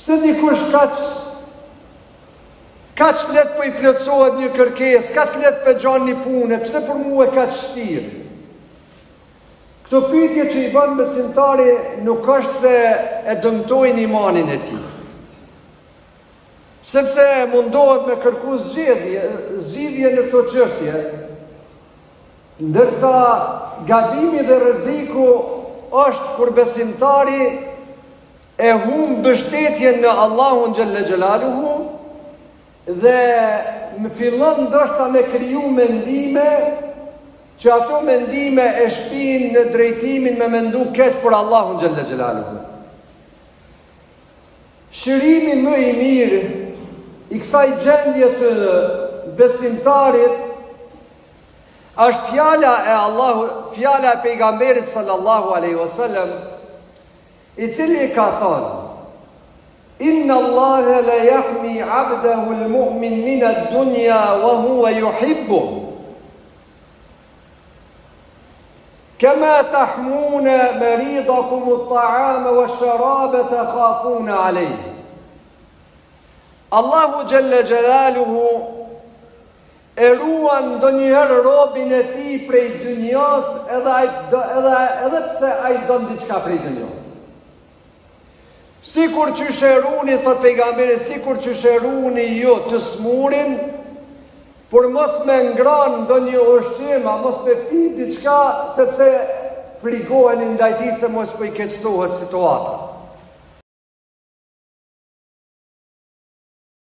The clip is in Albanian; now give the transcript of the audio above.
Pse dikush kaq kaq lehtë po i plotësohet një kërkesë, kaq lehtë po e gjan një punë, pse për mua kaq shtirë? Këto pyetje që i bën besimtari nuk është se e dëmtojnë imanin e tij. Sepse mundohet me kërku zgjidhje, zgjidhje në këto çështje, ndërsa gabimi dhe rreziku është kur besimtari e humb mbështetjen në Allahun xhelle xhelaluhu dhe më fillon ndoshta me kriju mendime që ato mendime e shpijnë në drejtimin me mendu keq për Allahun xhelle xhelaluhu. Shërimi më i mirë i kësaj gjendje të besimtarit është fjala e Allahu, fjala e pejgamberit sallallahu alaihi wasallam i cili ka thënë Inna Allahe la jahmi abdahu l-mu'min min ad-dunja wa huwa juhibbu Kema tahmune maridakum at-ta'ama wa sharabe tekhafune alejh Allahu xhelle xhelaluhu E ruan ndonjëherë robin e tij prej dynjasë edhe ai edhe edhe pse ai don diçka prej dynjasë. Sikur qysh e runi, thot pejgamberi, sikur qysh e runi ju të smurin, për mos me ngran ndonjë ushqim, a mos me pi diçka, sepse frigoheni ndaj tij se mos po i keqësohet situata.